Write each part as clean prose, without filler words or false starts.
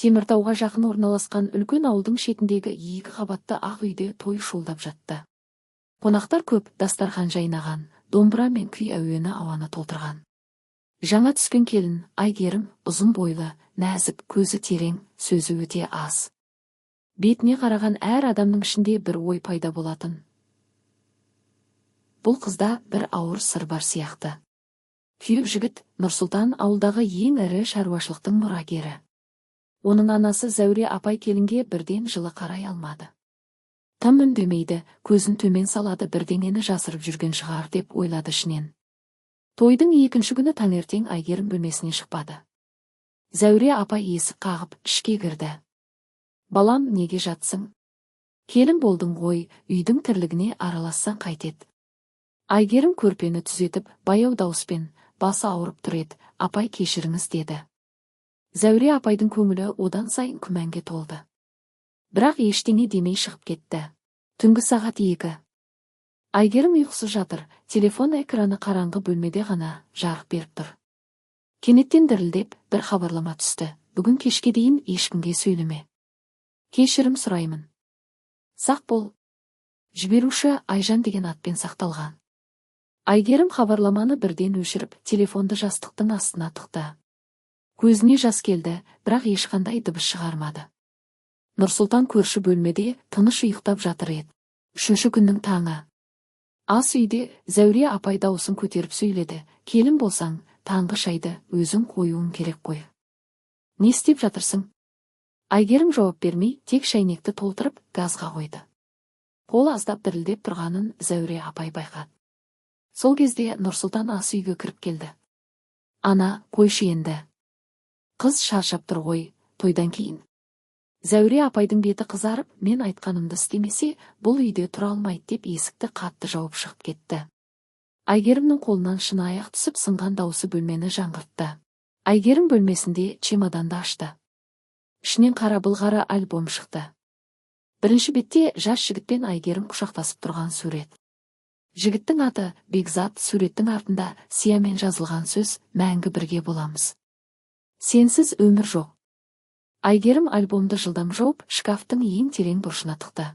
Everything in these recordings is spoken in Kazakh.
Теміртауға жақын орналасқан үлкен ауылдың шетіндегі екі қабатты ақ үйде той шуылдап жатты. Қонақтар көп, дастархан жайнаған, домбыра мен күй әуені ауаны толтырған. Жаңа түскен келін Айгерім ұзын бойлы, нәзік, көзі терең, сөзі өте аз. Бетіне қараған әр адамның ішінде бір ой пайда болатын. Бұл қызда бір ауыр сыр бар сияқты. Күйеу жігіт Нұрсұлтан ауылдағы ең ірі шаруашылықтың мұрагері. Оның анасы Зәуре апай келінге бірден жылы қарай алмады. Тым үндемейді, көзін төмен салады, бірдеңені жасырып жүрген шығар деп ойлады ішінен. Тойдың екінші күні таңертең Айгерім бөлмесінен шықпады. Зәуре апай есік қағып, ішке кірді. «Балам, неге жатсың? Келін болдың ғой, үйдің тірлігіне аралассаң қайтеді?» Айгерім көрпені түзетіп, баяу дауыспен: «Басы ауырып тұр еді, апай, кешіріңіз», – деді. Зәуре апайдың көңілі одан сайын күмәнге толды. Бірақ ештеңе демей шығып кетті. Түнгі сағат 2. Айгерім ұйқысыз жатыр, телефон экраны қараңғы бөлмеде ғана жарық беріп тұр. Кенеттен дірілдеп бір хабарлама түсті: «Бүгін кешке дейін ешкімге сөйлеме. Кешірім сұраймын. Сақ бол». Жіберуші Айжан деген атпен сақталған. Айгерім хабарламаны бірден өшіріп, телефонды жастықтың астына тықты. Көзіне жас келді, бірақ ешқандай дыбыс шығармады. Нұрсұлтан көрші бөлмеде тыныш ұйықтап жатыр еді. Үшінші күннің таңы. Ас үйде Зәуре апай даусын көтеріп сөйледі: «Келін болсаң, таңғы шайды өзің қоюың керек қой. Не істеп жатырсың?» Айгерім жауап бермей, тек шәйнекті толтырып, газға қойды. Қолы аздап дірілдеп тұрғанын Зәуре апай байқады. Сол кезде Нұрсұлтан ас үйге кіріп келді. «Ана, қойшы енді. Қыз шаршап тұр ғой, тойдан кейін». Зәуре апайдың беті қызарып, «Мен айтқанымды істемесе, бұл үйде тұра алмайды», – деп есікті қатты жауып шығып кетті. Айгерімнің қолынан шыныаяқ түсіп сынған дауысы бөлмені жаңғыртты. Айгерім бөлмесінде чемоданды ашты. Ішінен қара былғары альбом шықты. Бірінші бетте жас жігітпен Айгерім құшақтасып тұрған сурет. Жігіттің аты Бекзат. Суреттің артында сиямен жазылған сөз: «Мәңгі бірге боламыз. Сенсіз өмір жоқ». Айгерім альбомды жылдам жауып, шкафтың ең терең бұрышына тықты.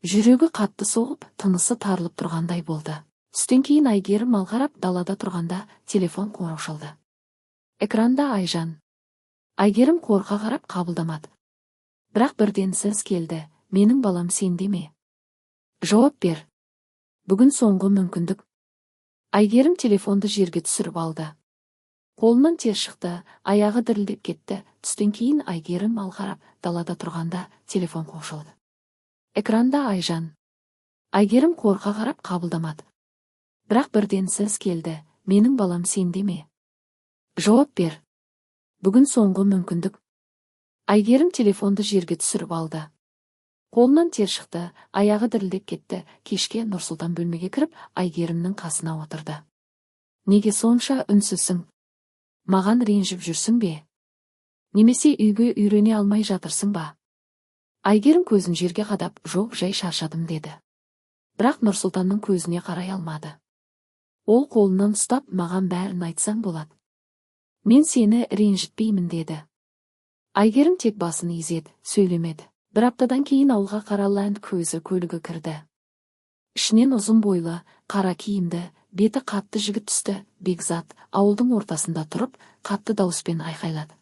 Жүрегі қатты соғып, тынысы тарылып тұрғандай болды. Түстен кейін Айгерім мал қарап далада тұрғанда телефон қоңырау шалды. Экранда Айжан. Айгерім қорқа қарап қабылдамады. Бірақ бірден сөз келді: «Менің балам сенде ме? Жауап бер. Бүгін соңғы мүмкіндік». Айгерім телефонды жерге түсіріп алды. Қолынан тер шықты, аяғы дірілдеп кетті. Түстен кейін Айгерім мал қарап далада тұрғанда телефон қоңырау. Экранда Айжан. Айгерім қорқа қарап қабылдамады. Бірақ бірден сөз келді: «Менің балам сенде ме? Жауап бер. Бүгін соңғы мүмкіндік». Айгерім телефонды жерге түсіріп алды. Қолынан тер шықты, аяғы дірілдеп кетті. Кешке Нұрсұлтан бөлмеге кіріп, Айгерімнің қасына отырды. «Неге сонша үнсізсің? Маған ренжіп жүрсің бе? Немесе үйге үйрене алмай жатырсың ба?» Айгерім көзін жерге қадап, «Жоқ, жай шаршадым», – деді. Бірақ Нұрсұлтанның көзіне қарай алмады. Ол қолынан ұстап, «Маған бәрін айтсаң болады. Мен сені ренжітпеймін», – деді. Айгерім тек басын изеді, сөйлемеді. Бір аптадан кейін ауылға қара Ленд Крузер көлігі кірді. Ішінен ұзын бойлы, қара киімді, беті қатты жігіт түсті. Бекзат ауылдың ортасында тұрып, қатты дауыспен айқайлады: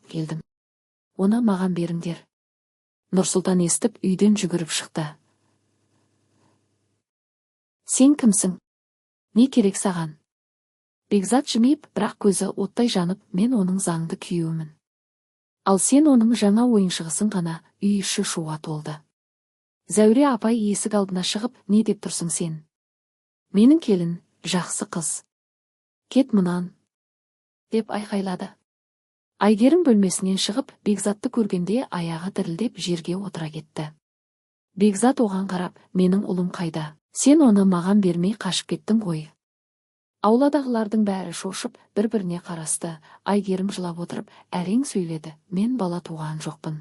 «Келдім. Оны маған беріңдер!» Нұрсұлтан естіп, үйден жүгіріп шықты. «Сен кімсің? Не керек саған?» Бекзат жымиып, бірақ көзі оттай жанып: «Мен оның заңды күйеуімін. Ал сен оның жаңа ойыншығысың ғана». Үй іші шуға толды. Зәуре апай есік алдына шығып: «Не деп тұрсың сен? Менің келін жақсы қыз. Кет мұнан!» – деп айқайлады. Айгерім бөлмесінен шығып, Бекзатты көргенде аяғы дірілдеп жерге отыра кетті. Бекзат оған қарап: «Менің ұлым қайда? Сен оны маған бермей қашып кеттің ғой». Ауладағылардың бәрі шошып, бір-біріне қарасты. Айгерім жылап отырып, әрең сөйледі: «Мен бала туған жоқпын.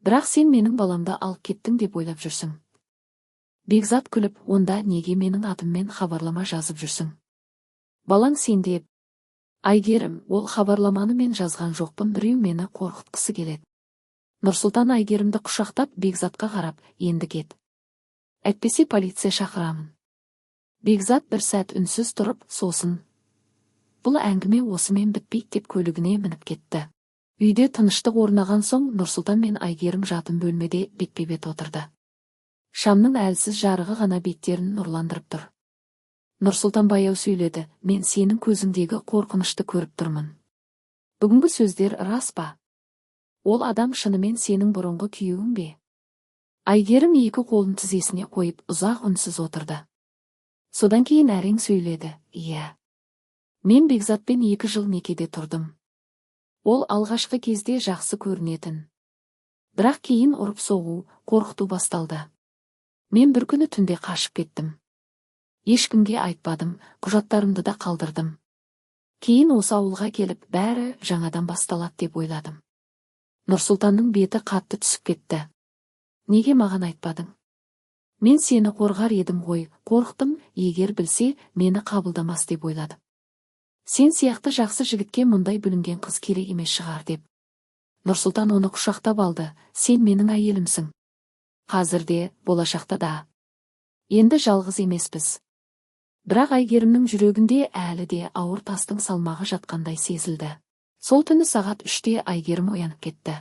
Бірақ сен менің баламды алып кеттің деп ойлап жүрсің». Бекзат күліп: «Онда неге менің атыммен хабарлама жазып жүрсің? Балаң сенде». Әйгерім, ол хабарламаны мен жазған жоқпын, біреу мені қорқытқысы келеді. Нұрсұлтан Әйгерімді құшақтап, Бекзатқа қарап, енді кет. Әйтпесе полиция шақырамын. Бекзат бір сәт үнсіз тұрып, сосын: «Бұл әңгіме осымен бітпейді», – деп көлігіне мініп кетті. Үйде тыныштық орнаған соң Нұрсұлтан мен Әйгерім жатын бөлмеде бетпе-бет отырды. Шамның әлсіз жарығы ғана беттерін нұрландырып тұр. Нұрсұлтан баяу сөйледі: «Мен сенің көзіңдегі қорқынышты көріп тұрмын. Бүгінгі сөздер рас па? Ол адам шынымен сенің бұрынғы күйеуің бе?» Әйгерім екі қолын тізесіне қойып, ұзақ үнсіз отырды. Содан кейін әрең сөйледі: «Иә. Мен Бекзатпен 2 жыл некеде тұрдым. Ол алғашқы кезде жақсы көрінетін. Бірақ кейін ұрып соғу, қорқыту басталды. Мен бір күні түнде қашып кеттім. Ешкімге айтпадым, құжаттарымды да қалдырдым. Кейін осы ауылға келіп, бәрі жаңадан басталады деп ойладым». Нұрсұлтанның беті қатты түсіп кетті. «Неге маған айтпадың?» «Мен сені қорғар едім ғой, қорықтым, егер білсе, мені қабылдамас деп ойладым. Сен сияқты жақсы жігітке мұндай бүлінген қыз керек емес шығар деп». Нұрсұлтан оны құшақтап алды: «Сен менің әйелімсің. Қазір де, болашақта да. Енді жалғыз емеспіз». Бірақ Әйгерімнің жүрегінде әлі де ауыр тастың салмағы жатқандай сезілді. Сол түні сағат 3-те Әйгерім оянып кетті.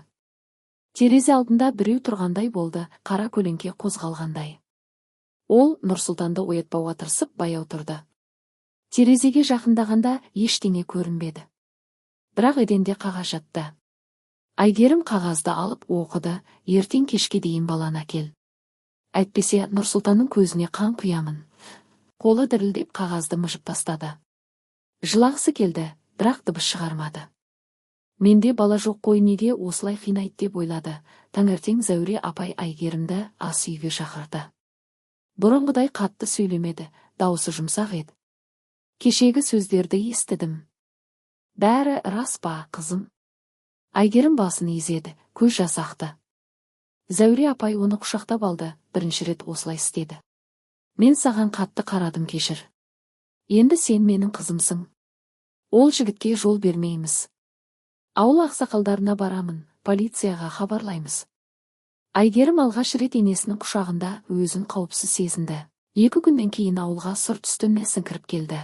Терезе алдында біреу тұрғандай болды, қара көлеңке қозғалғандай. Ол Нұрсұлтанды оятпауға тырысып, баяу тұрды. Терезеге жақындағанда ештеңе көрінбеді. Бірақ еденде қағаз жатты. Әйгерім қағазды алып оқыды: «Ертең кешке дейін баланы әкел. Әйтпесе Нұрсұлтанның көзіне қан құямын». Қолы дірілдеп, қағазды мыжып тастады. Жылағысы келді, бірақ дыбыс шығармады. Менде бала жоқ қой, неге осылай қинайды деп ойлады. Таңертең Зәуре апай Әйгерімді ас үйге шақырды. Бұрынғыдай қатты сөйлемеді, даусы жұмсақ еді. «Кешегі сөздерді естідім. Бәрі рас па, қызым?» Әйгерім басын изеді, көз жасы ақты. Зәуре апай оны құшақтап алды, бірінші рет осылай істеді. «Мен саған қатты қарадым, кешір. Енді сен менің қызымсың. Ол жігітке жол бермейміз. Ауыл ақсақалдарына барамын, полицияға хабарлаймыз». Әйгерім алғаш рет енесінің құшағында өзін қауіпсіз сезінді. 2 күннен кейін ауылға сұр түсті Ниссан кіріп келді.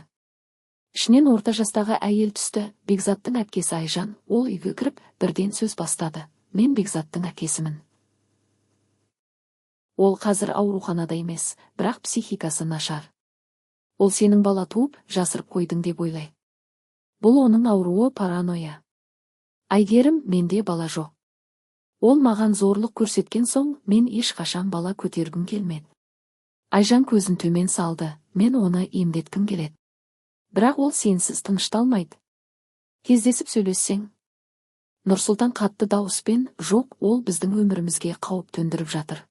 Ішінен орта жастағы әйел түсті, Бекзаттың әпкесі Айжан. Ол үйге кіріп, бірден сөз бастады: «Мен Бекзаттың әкесімін. Ол қазір ауруханада емес, бірақ психикасы нашар. Ол сенің бала туып, жасырып қойдың деп ойлайды. Бұл оның ауруы, паранойя». «Әйгерім, менде бала жоқ. Ол маған зорлық көрсеткен соң, мен ешқашан бала көтергім келмеді». Айжан көзін төмен салды. «Мен оны емдеткім келеді. Бірақ ол сенсіз тынышталмайды. Кездесіп сөйлессең». Нұрсұлтан қатты дауыспен: «Жоқ, ол біздің өмірімізге қауіп төндіріп жатыр.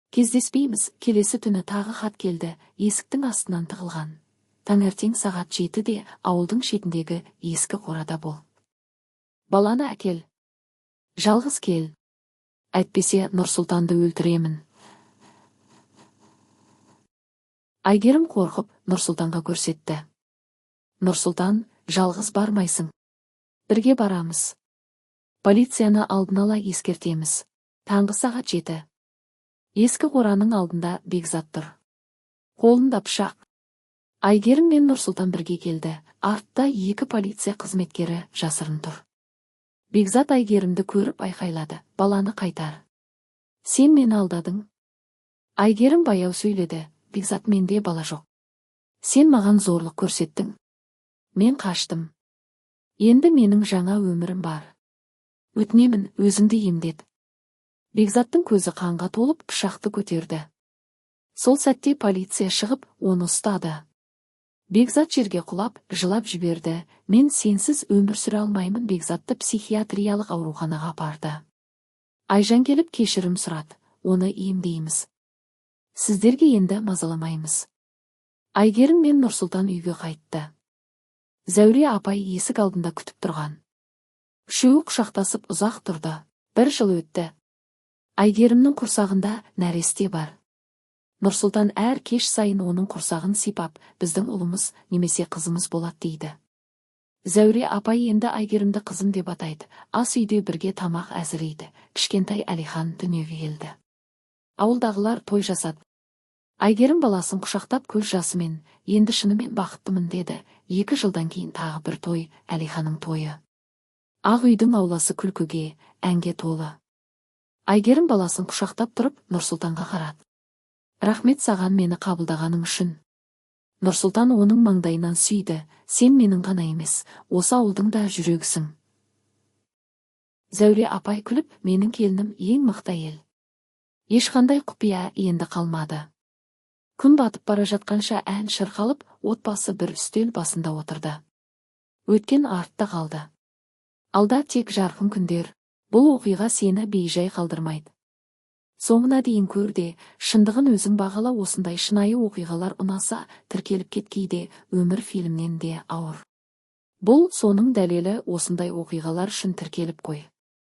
Кездеспейміз». Келесі түні тағы хат келді, есіктің астынан тығылған. «Таңертең сағат 7-де ауылдың шетіндегі ескі қорада бол. Баланы әкел. Жалғыз кел. Әйтпесе Нұрсұлтанды өлтіремін». Әйгерім қорқып, Нұрсұлтанға көрсетті. Нұрсұлтан: «Жалғыз бармайсың. Бірге барамыз. Полицияны алдын ала ескертеміз». Таңғы сағат 7. Ескі қораның алдында Бекзат тұр. Қолында пышақ. Әйгерім мен Нұрсұлтан бірге келді. Артта екі полиция қызметкері жасырын тұр. Бекзат Әйгерімді көріп айқайлады: «Баланы қайтар. Сен мені алдадың». Әйгерім баяу сөйледі: «Бекзат, менде бала жоқ. Сен маған зорлық көрсеттің. Мен қаштым. Енді менің жаңа өмірім бар. Өтінемін, өзіңді емдет». Бекзаттың көзі қанға толып, пышақты көтерді. Сол сәтте полиция шығып, оны ұстады. Бекзат жерге құлап, жылап жіберді: «Мен сенсіз өмір сүре алмаймын». Бекзатты психиатриялық ауруханаға апарды. Айжан келіп кешірім сұрады: «Оны емдейміз. Сіздерге енді мазаламаймыз». Әйгерім мен Нұрсұлтан үйге қайтты. Зәуре апай есік алдында күтіп тұрған. Үшеуі құшақтасып ұзақ тұрды. Бір жыл өтті. Әйгерімнің құрсағында нәресте бар. Нұрсұлтан әр кеш сайын оның құрсағын сипап, біздің ұлымыз немесе қызымыз болады дейді. Зәуре апай енді Әйгерімді қызым деп атайды. Ас үйде бірге тамақ әзірлейді. Кішкентай Әлихан дүниеге келді. Ауылдағылар той жасады. Әйгерім баласын құшақтап, көз жасымен: «Енді шынымен бақыттымын», – деді. 2 жылдан кейін тағы бір той, Әлиханның тойы. Ақ үйдің ауласы күлкіге, әнге толы. Әйгерім баласын құшақтап тұрып, Нұрсұлтанға қарады: «Рахмет саған мені қабылдағаның үшін». Нұрсұлтан оның маңдайынан сүйді: «Сен менің ғана емес, осы ауылдың да жүрегісің». Зәуре апай күліп: «Менің келінім ең мықты әйел». Ешқандай құпия енді қалмады. Күн батып бара жатқанша ән шырқалып, отбасы бір үстел басында отырды. Өткен артта қалды, алда тек жарқын күндер. Бұл оқиға сені бейжай қалдырмайды. Соңына дейін көр де, шындығын өзің бағала. Осындай шынайы оқиғалар ұнаса, тіркеліп кет. Кейде өмір фильмнен де ауыр. Бұл соның дәлелі. Осындай оқиғалар үшін тіркеліп қой.